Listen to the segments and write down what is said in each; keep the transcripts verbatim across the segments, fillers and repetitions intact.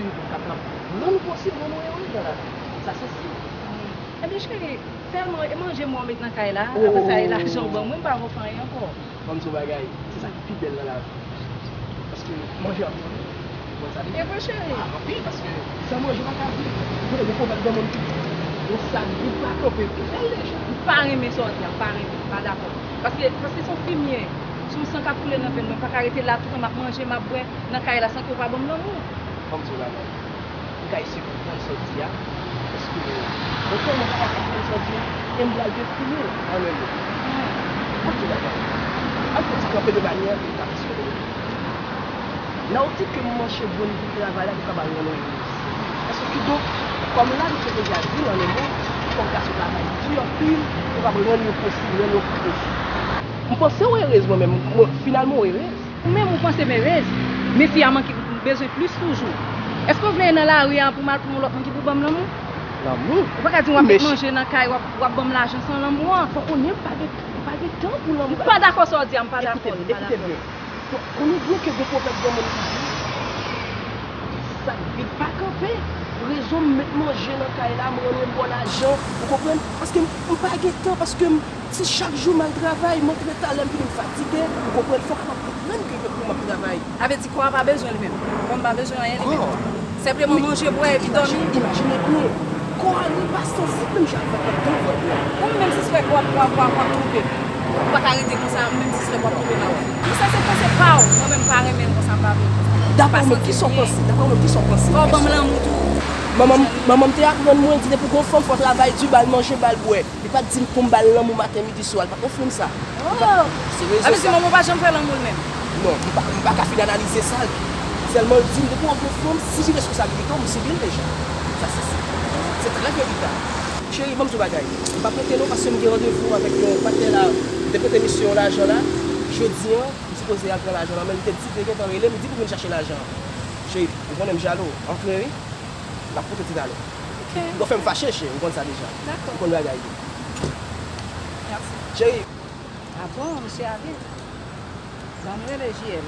Wi, pou kapab rann ou posib, rann ou ere nan lavi. Sa se si. Ebyen, cheri, tèlman e manje mwen ou met nan kay la, apre sa, e lajan ou ban mwen, m pa vle fè anyen ankò. Ban m di yon bagay, se sa ki pi bèl nan lavi. Paske manje ap manje. Ou konn sa deja? E vre, cheri. Ah, anpil, paske san manje, pa ka viv. Ou konnen, gen pwovèb granmoun ki di, yon sak vid pa kanpe. Bèl deja. M pa renmen sa w di a, m pa renmen, m pa dakò. Paske, paske se yon fi m ye. Se yon san k ap koule nan venn mwen, m pa ka rete la toutan m ap manje, m ap bwè nan kay la san ke w pa ban m lanmou. Ban m di yon bagay. M ka eseye konprann sa w di a, paske mwen tèlman pa ka konprann sa w di a, e m pral defini l an menm mo. Mwen di w bagay, al fè ti kanpe de banyè pou m ka plis konnen. Nan optik ke m manche jwenn pou travay la pou kapab rann ou erez. Paske kidonk, kòm la nou te deja di l an menm mo, fòk gason travay di anpil pou kapab rann yo posib, rann yo posib. M panse w erez mwen menm, mwen, finalman w erez. Ou menm ou panse m erez, men fi a manke bezwen plis toujou. Èske w vle nan lari a pou m al pran yon lòt moun ki pou ban m lanmou? Lanmou? Ou pa ka di w ap met manje nan kay, w ap, w ap ban m lajan san lanmou an. Fò konnen m pa gen, m pa gen tan pou lanmou. M pa dakò sa w di a, m pa dakò, m pa dakò. Koute byen, koute byen. Fò konnen byen ke gen pwovèb granmoun ki di, sak vid pa kanpe. Rezon m met manje nan kay la, m rann yon bon lajan, ou konprann? Paske m, m pa gen tan, paske m Si chak jou m al travay, m antre talè, m fini m fatige, ou konprann, fòk m ap konprann ke gen pou m ap travay. Sa vle di kò a pa bezwen li menm. Kò m pa bezwen anyen li menm. Senpleman manje, bwè, epi dòmi. Imajine, imajine byen. Kò a li pa sansib menm jan avèk lòt moun. Ou menm si se kò ap, w ap, w ap, w ap twonpe m. Ou pa ka rete konsa, menm si se kò ap twonpe m avè w. Ou sa se panse pa w, mwen menm m pa renmen l konsa, m pa vle l konsa. Dapre ou menm, kisa w panse? Dapre ou menm, kisa w panse? Fò w ban m lanmou tou. Manman m, manman m te aprann mwen, di depi w gon fanm, fò w travay di, ba l manje, ba l bwè. Li pa t di m pou m ba l lanmou maten, midi, swa. Li pa t ofri m sa. Li pa t, se rezon sa. Sa vle di manman w pa janm fè lanmou l menm? Non, m pa, m pa ka fin analize sa. Sèlman l di m, depi w ap yon fanm, sibi responsabilite w, m sibi l deja. Sa se, se, se trè veritab. Cheri, ban m di w bagay. M p ap rete non, paske m gen randevou avèk yon patnè la. M te prete misye yon lajan la. Jodi a, m sipoze al pran lajan la, men li te di, li te gentan rele m, li di pou vin chache lajan an. Cheri, ou konnen m jalou. Antre wi. N ap kontre ti talè. Ok. Ou fè m fache, cheri, ou konn sa deja. Dakò. Ou konn bagay yo. Mèsi. Cheri. Ah bon, misye ale. Ban m rele J L.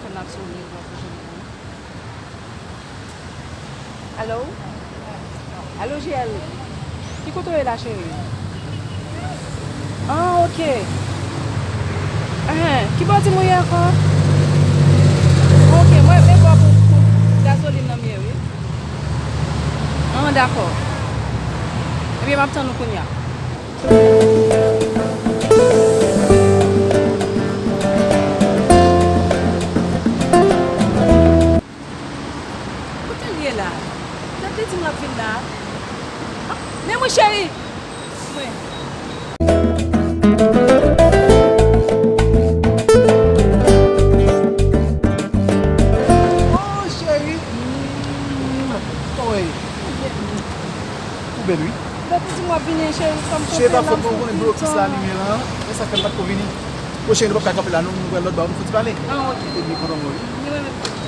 Fè m ap sone, l pral kouche devan. Alo? Alo, J L. Ki kote w ye la, cheri? Ah, ok. Ahan, ki bò w di m ou ye ankò? Ok, mwen, men bò pou, pou gazolin nan m ye, wi. Ah, dakò. Ebyen, m ap tann ou kounye a. Kote l ye la? Dat li di m l ap vin la. Ah, men mwen cheri! Mwen. Oh, cheri! Mm, kòman w ye? Ou bèl, wi. Dat li di m w ap vini, cheri, sa m kontan. Cheri, pa fòt mwen, ou konnen blokis la limen la. E sa k fè m pa t ko vini. Bon, cheri, nou p ap ka kanpe la, non, nou pral lòt bò, nou fouti pale. Ah, ok. Ebyen, kontan mwen, wi. Mwen menm tou.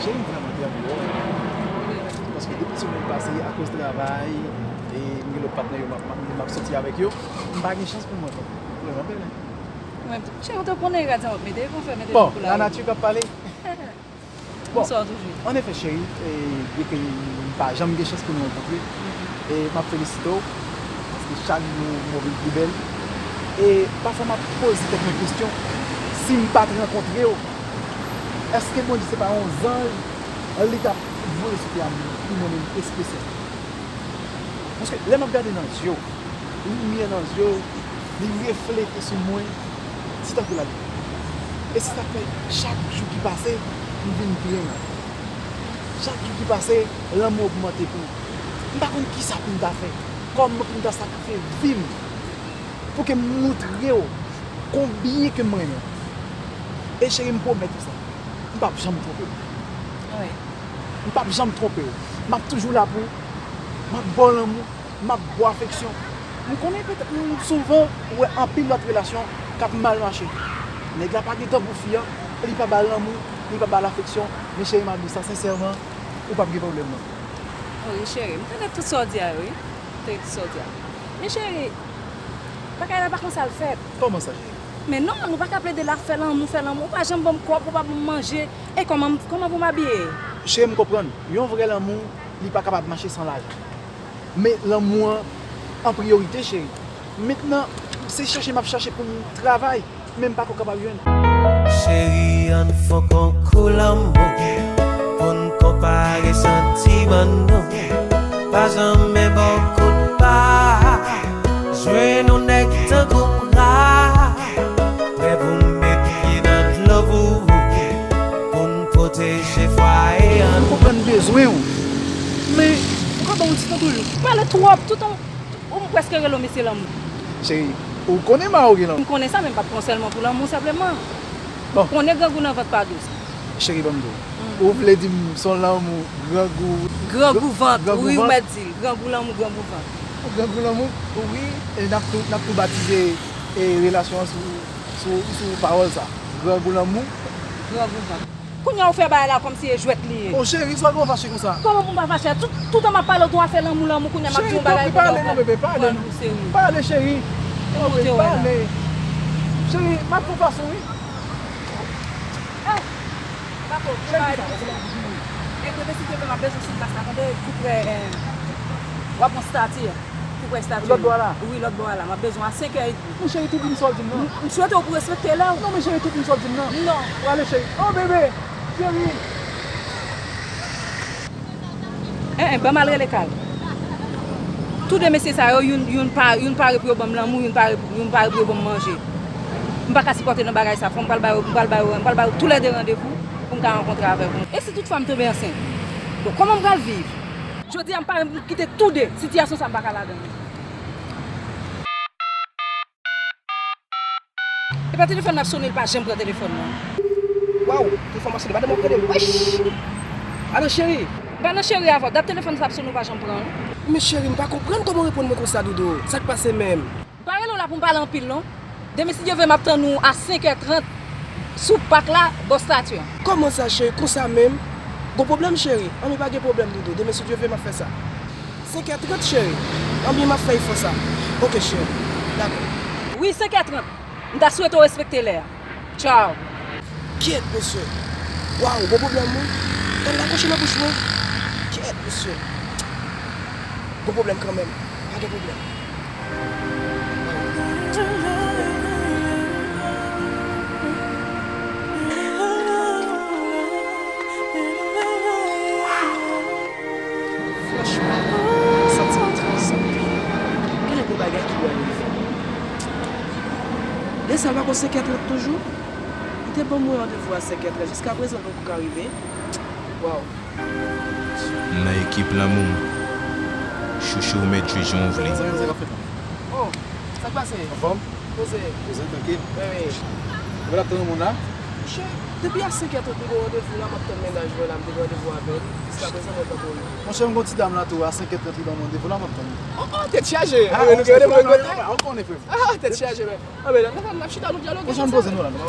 Cheri, m vrèman trè byen. Paske depi semèn pase, akoz travay, e m gen lòt patnè yo m ap, m ap, m ap soti avèk yo, m pa gen chans pou mwen. Vrèman bèl. Mwen menm tou. Cheri, ou te konnen rad sa w ap mete, pou fè mete pou la. Bon, lanati k ap pale. Bon, bonswa toujou. Annefè, cheri, e, byenke m pa janm gen chans pou nou rankontre, e m ap felisite w, paske chak jou w vin pi bèl. E pafwa m ap poze tèt mwen kesyon, si m pa t rankontre w, èske Bondye se pa yon zanj li t ap voye sou tè a pou mwen menm espesyal? Paske lè m ap gade nan zye w, limyè nan zye w, li reflete sou mwen, se tankou lalime. E se sa k fè chak jou ki pase, m vin pi renmen w. Chak jou ki pase, lanmou ogmante pou ou. M pa konn kisa pou m ta fè, kòman pou m ta sakrifye vi m pou ke m montre w konbyen ke m renmen w. E cheri, m pwomèt ou sa, m p ap janm twonpe w. Wi. M p ap janm twonpe w. M ap toujou la pou ou. M ap ba w lanmou. M ap ba w afeksyon. M konnen petèt, m, souvan, ou wè anpil lòt relasyon k ap mal mache. Nèg la pa gen tan pou fi an, li pa ba l lanmou, li pa ba l afeksyon. Men cheri, m ap di w sa sensèman, Ou p ap gen pwoblèm, non. Wi, cheri, m tande tout sa w di a yo, wi. M tande tout sa w di a. Men cheri, bagay la pa konsa l fèt. Kòman sa, cheri? Men non, nou pa ka plede la fè lanmou, fè lanmou. Ou pa janm ban m kòb, ou pa ban m manje. E kòman, kòman pou m abiye? Cheri, m konprann. Yon vrè lanmou, li pa kapab mache san lajan. Men lanmou an an priyorite, cheri. Mentnan, se chèche m ap chèche pou m travay, men m pako kapab jwenn. Cheri, ann fè yon konkou lanmou, pou n konpare santiman nou. Pa janm ba w kout pa, jwenn yon nèg tankou m ra, prè pou m met pye nan dlo pou ou, pou n pwoteje fwaye an. M konprann bezwen w, men ou ka ban m yon ti tan toujou. Ou pale twòp, toutan ou m prèske rele w mesye lanmou. Cheri, ou konnen m a ou gen lanmou. M konnen sa, men m p ap pran sèlman pou lanmou senpleman. Bon. Konnen grangou nan vant pa dous. Cheri, ban m di w. Ou vle di m se yon lanmou grangou, grangou vant, grangou wi, ou vant? Mèt di l. Grangou lanmou, grangou vant. Grangou lanmou? Wi. E n ap tou, n ap tou batize, e, relasyon an sou, sou, sou pawòl sa. Grangou lanmou. Grangou vant. Kounye a ou fè bagay la kòmsi e jwèt li ye. O cheri, sa w fache konsa? Kòman pou m pa fache? Tout, toutan m ap pale w de afè lanmou, lanmou, kounye a m ap di yon bagay pou w pale, non, bebe, pale, non. Pale, cheri. O, bebe, pale. Cheri, m ap fè w fason, wi. Eh, Bako, yon bagay pou di. E demen si Dye vle, m ap bezwen sou plas la, tande, tou prè, eh, w ap pran estati a. Tou prè estati a. Lòt bò a la? Wi, lòt bò a la. M ap bezwen a senk è edmi. Monchè, tou di m sa w di m nan. M, m swete w pou respekte lè w. Non, men cheri, tou di m sa w di m nan. Non. Prale, cheri. Oh, bebe! Cheri! En, en, ban m al rele Kal. Tou de mesye sa yo, youn, youn pa, youn pare pou yo ban m lanmou, youn pare, youn pare pou yo ban m manje. M pa ka sipòte nan bagay sa. Fò m pral ba yo, m pral ba yo, m pral ba yo toulède randevou pou m ka rankontre avèk ou. E si toutfwa m tonbe ansent? Bon, kòman m pral viv? Jodi a, m pa renmen pou m kite tou de. Sitiyasyon sa, m pa ka ladan li. Epa telefòn nan ap sonnen, li pa janm pran telefòn nan. Waw, telefòn nan ap sonnen, madanm w ap rele m. Wesh! Alo, cheri. M pa nan cheri avè w. Dat telefòn sa ap sonnen, ou pa janm pran l. Men cheri, m pa konprann kòman w reponn mwen konsa, Doudou. Sa k pase menm? M pa rele w la pou m pale anpil, non. Demen, si Dye vle, m ap tann ou a senk è trant sou pak la, bò estati a. Kòman sa, cheri? Konsa menm? Gon pwoblèm, cheri? Anben, pa gen pwoblèm, Doudou. Demen, si Dye vle, m ap fè sa. Senk è trant, cheri. Anben, m ap fè efò sa. Oke, cheri. Dakò. Wi, senk è trant. M ta swete w respekte lè a. Tchaw. Kyèt, mesye. Waw, gon pwoblèm, wi. Kal la kouche nan bouch mwen. Kyèt, mesye. Gon pwoblèm kanmenm. Pa gen pwoblèm. Franchman, m santi m tris anpil. Genlè gon bagay ki pral rive. Desann pa gon senk è trant toujou? Li te ban mwen randevou a senk è trant, jiskaprezan l poko ka rive. Waw. M nan ekip lanmou m. Chouchou, ou mèt jwe jan w vle. Sa menm sa k ap fèt la. Oh, sa k pase? Anfòm? Poze. Poze, trankil. Wi, wi. Ou pa t ap tann yon moun la? Monchè, depi a senk è trant m te gen randevou la, m ap tann mennaj mwen la, m te gen randevou avè l. Jiskaprezan mwen poko rive. Monchè, m gon ti dam la tou, a senk è trant li ban m randevou la, m ap tann li. Oh, oh, tèt chaje. Ah, nou gen randevou lòt kote? Ou konnen, frè m. Ah, tèt chaje, men. Anben, n ap, n ap chita, nou dyaloge. Ou janm poze nou la, non?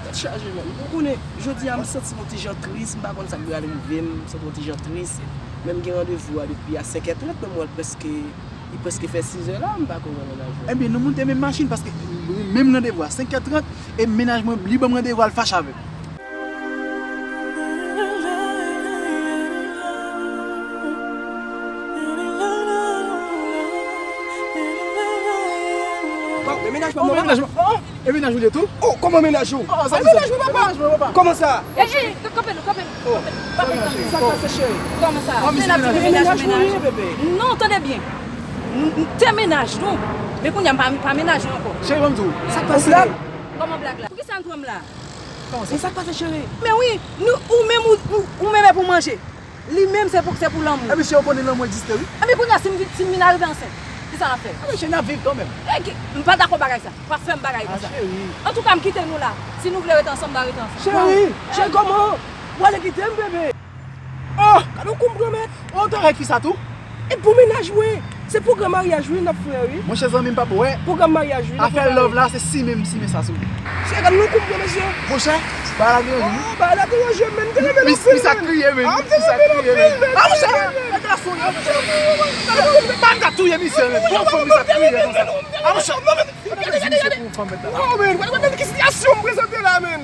Tèt chaje, men. Ou konnen, jodi a, m santi m yon ti jan tris, m pa konn sa k pral rive m, m santi m yon ti jan tris. Men m gen randevou a depi a senk è trant, men m wè l prèske, li prèske fè sis è la, m pa konn mennaj mwen. Ebyen, nou moute menm machin, paske menm randevou a senk è trant, e mennaj mwen, li ban m randevou al fache avè m. Waw, men mennaj pa m nan. Oh, mennaj mwen. Oh, e mennaj ou li ye tou? Oh, kòman mennaj ou? Oh, sa mennaj mwen, papa. Mennaj mwen, papa. Kòman sa? Eh, eh, kanpe nou, kanpe nou, kanpe nou. Papa, kanpe. Sa k pase, cheri? Kòman sa? Mennaj mwen, mennaj mwen, bebe. Non, tande byen. M, m te mennaj nou. Men kounye a, m pa, m pa mennaj ou ankò. Cheri, ban m di w. Sa k pase? Kòman blag la? Poukisa n pran m la? Kòman sa? Men sa k pase, cheri? Men wi, nou, ou menm, ou, ou, ou menm e pou manje. Li menm se pou, se pou lanmou. Epi cheri, ou konnen lanmou egziste, wi. Epi kounye a, si m vin, si m vin arive ansent, kisa n ap fè? Epi cheri, n ap viv kanmenm. E ki, m pa dakò bagay sa. Pa fè m bagay konsa. Ah, cheri. Antouka, m kite nou la. Si nou vle rete ansanm, n a rete ansanm. Cheri, cheri, kòman? Ou ale kite m, bebe? Oh! Gade yon kou m pran, mèt. Oh, ou travay ak fi sa tou? E bon mennaj mwen. Se pwogram maryaj wi n ap fè wi. Monchè, zanmi m p ap wè. Pwogram maryaj wi n ap fè. Afè love la se simen m simen sa sou li. Se gad nou koup yo mesye. Monchè, bagay la deranje m wi. Oh, bagay la deranje m menm. Gade menm. Mis, mis a kriye menm. Mis a kriye menm. Ah monchè, e gason yo monchè. Bagay la touye misye menm. Yon fanm mis a kriye konsa. Ah monchè. Gade, gade, gade. Oh, men, men, men, ki sitiyasyon m prezante la, men.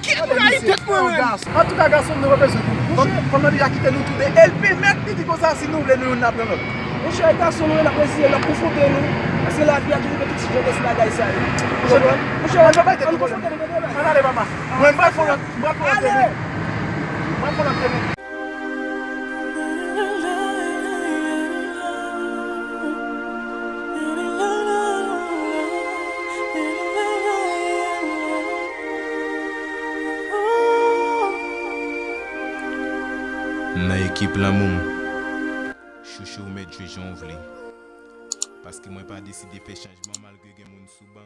Kèt m rayi tèt mwen, men. Antouka, gason, nou pa bezwen nou. Fanm, fanm nan deja kite nou toude. E l pèmèt li di konsa, si nou vle nou youn n ap pran lòt. Monchè, gason, nou, n ap reziye, n ap konfwonte nou. Paske lavi a toujou gen tout ti jan de bagay sa yo. Ou konprann? Monchè, ann konfwonte nou, konprann? Ann ale, papa. Mwen, m pral fè lòt, m pral fè lòt tèt. M pral fè lòt tèt. Nan ekip lanmou m, chouchou, ou mèt jwe jan w vle. Paske mwen pa deside fè chanjman malgre gen moun sou ban.